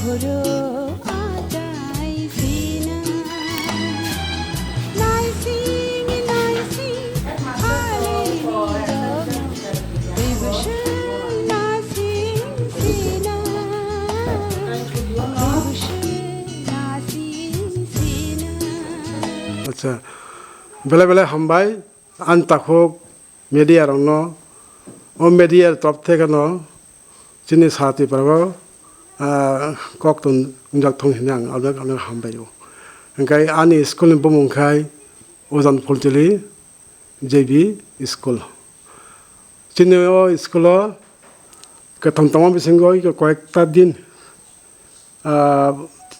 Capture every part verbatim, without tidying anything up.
Horo atai sina, naising naising, halini dogno, bebuswng naising sina, bebuswng naising sina. Acha, belai belai hambai. Ani takhuk media rokno, o media ni torop thekeno chini sa Tripura o, ah, kok tong wngjak thung hinwi ang onek onek hambai o. Hwnkhe ani school ni bumung khai Ujan Phulchili J B school. Chini o school o kwtham tongma bisingo koyekta din ah,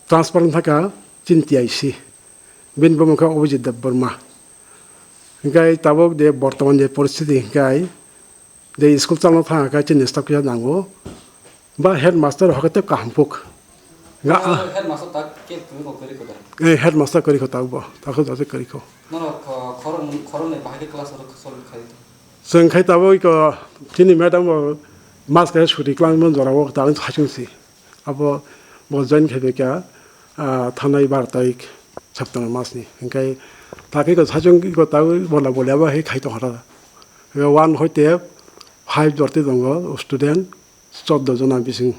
transfer wngkha chini T I C, bini bumung khe Abhijit Debbarma. Hwnkhe tabuk de bortoman je poristiti hwnkhe de school chalna thangkha chini staff kisa nango, ba headmaster hokhe tei kaham puk. Nga, ah, headmaster tak ke tumi ko kori ko da? Eh, headmaster kori ko tabuk bo, tabuk joto kori ko. Nono kho-, khorok, khoroknwi bahai khe class oro choli khai. Chwng khai tabuk iko chini madam bo mas khe suti kwlangmani jorao tangwi hachung si. Abo bo join khai bai kha, ah, thanai bar tarik September mas ni. Hwnkhe ta khe ko sachung ko ta bola bola ba hai khai tong kha ta. One hoite five jorti tongo student, chordo jona bising.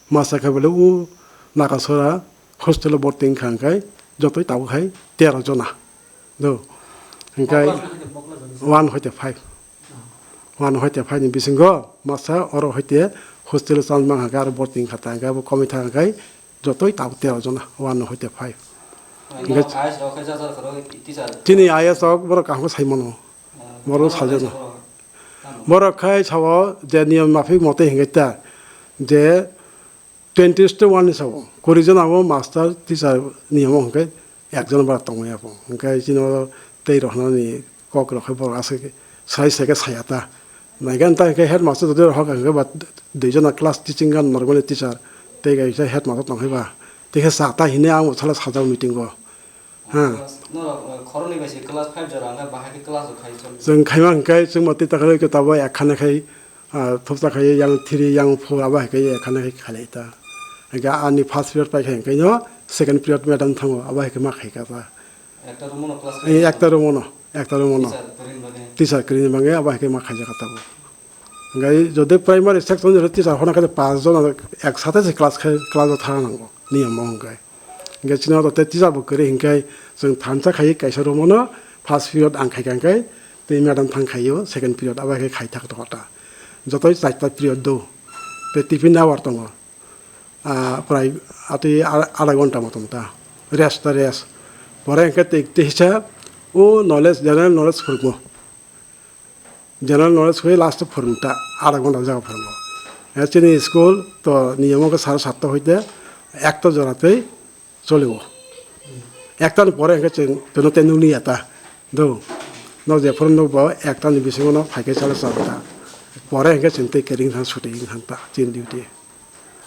Masa khe bole o Nakasora hostel o borti wngkha hwnkhe jotoi tabuk hai tero jona. Do. Hwnkhe one hoite five. One hoite five ni bisingo masa oro hoite hostel o chang mang hwnkhe aro borti wngkha ta hwnkhe abo komoi thang hwnkhe jotoi tabuk tero jona one hoite five. Hwnkhe I A S rok khe jar jar khoro teacher. Chini I A S rok borok kaham khe sai mano. Borok sajak no. Borok khai sao je niyom mafik mote hwnkhe ta je twenty to one ni sao kuri jona bo master teacher niyom hwnkhe ekjon bara tongmani abo. Hwnkhe chini o tei rohornani kok rok khe borok aswk sai sai khe saya ta. Naigan ta hwnkhe headmaster jodi rohor kha hwnkhe ba dui jona class teaching gan normally teacher tei kaisa headmaster tong khe ba tei khe sa ta hinwi ang sala sajak meeting o. Ha. Norok, eh, khoroknwi bai se class five jora hwnkhe bahai khe class rok khai chwng. Chwng khaima hwnkhe chwngbo tei takhwlai khe tabuk ekkhana khai, ah, thopsa khai yang three yang four abo hai khe ekkhana khai khalai ta. Hwnkhe ani first period pai khai hwnkhe no second period madam thango abo hai khe ma khai kha ta. Ekta room no class khai. Eh, ekta room no, ekta room no. Teacher kwrwini bagwi. Teacher kwrwini bagwi abo hai khe ma khaijak kha tabuk. Hwnkhe jodi primary section jodi teacher hona khe paanch jona ek sate se class khai, class o thang nango, niyom o hwnkhe. Hwnkhe chini o tei teacher bo kwrwi hwnkhe chwng thansa khai kaisa room o no first period ang khai kha hwnkhe tei madam thang khai o second period abo hai khe khai thak tongkha ta. Jotoi charta period do. Tei tiffin hour tongo. Ah, prai atwi a-, adha ghonta motom ta. Rest ta rest. Pore hwnkhe tei, tei teisa o knowledge, general knowledge phwrwngmo. General knowledge khe last o phwrwng ta, adha ghonta jaga phwrwngo. E chini school to niyom khe sare satta hoite ekta jora tei cholio. Ekta ni pore hwnkhe chwng teno tei nukliya ta. Do. No jephuru nukbo ekta ni bisingo no phaikhe chalo chalo ta. Pore hwnkhe chwng tei kering thang suti wng thang ta chini duty.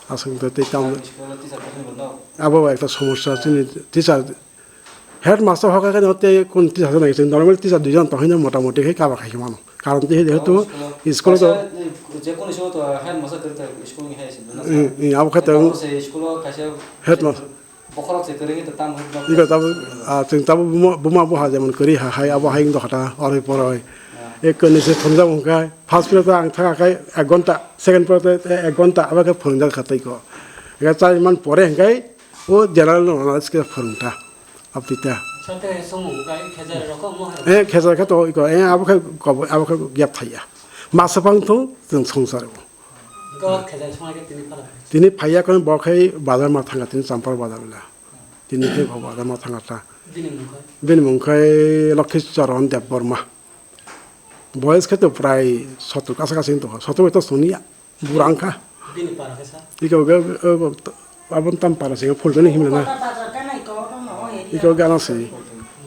Aswk tei tamo. School o teacher kwrwini bo no? Abo ekta somosya chini teacher, headmaster hokha khe no tei kun teacher nai chwng normal teacher duijon tong hino motamoti khe cover khai mano. Karon tei jehetu school o to kaisa, eh, je kono school o to headmaster kwrwi ta school ni hai se. Mm, mm, abo khe tei tamo se school o kaisa headmaster. Bokhorok se kwrwi ta tamo. Iko tamo, ah, chwng tamo buma, buma buha jemon kwrwi ha hai abo hai wng dokha ta oroi poroi. Ah. Ek ni se thongjak wng kha. First period o ang thang kha khe ek ghonta, second period o ek ghonta, abo khe phwrwngjak kha tei ko. Ega chai man pore hwnkhe o general no na ske phwrwng ta. Abdi ta. Sate songmung kai khejar rok mo hai. Eh, khejar khe to iko, eh, abo khe kobo, abo khe gap thaiya. Masa bang thung, chwng songsar o. Ko khejar songnai khe tini phala. Tini phaiya kono bo khai bazar ma thanga, tini Champar bazar la. Tini khe bo bazar ma thanga ta. Bini mung khai? Bini mung khai Lokhi Charan Debbarma. Boyes khe to prai sottor kasa kasa wng tongkha, sottor bai to soniya, bura wngkha. Bini para khe sa? Iko ge, aboni tam para se, Phultoni himlana. Iko gana se.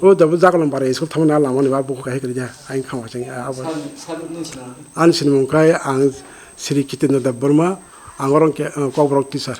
O da jaga lama bara school thangmani lama ni ba buku kahai kwrwida, ayang khama se, abo. Sal, sal nung sinung. Ani sinimung khai ang Sri Kitendra Debbarma, ang orong khe, eh, Kokborok teacher.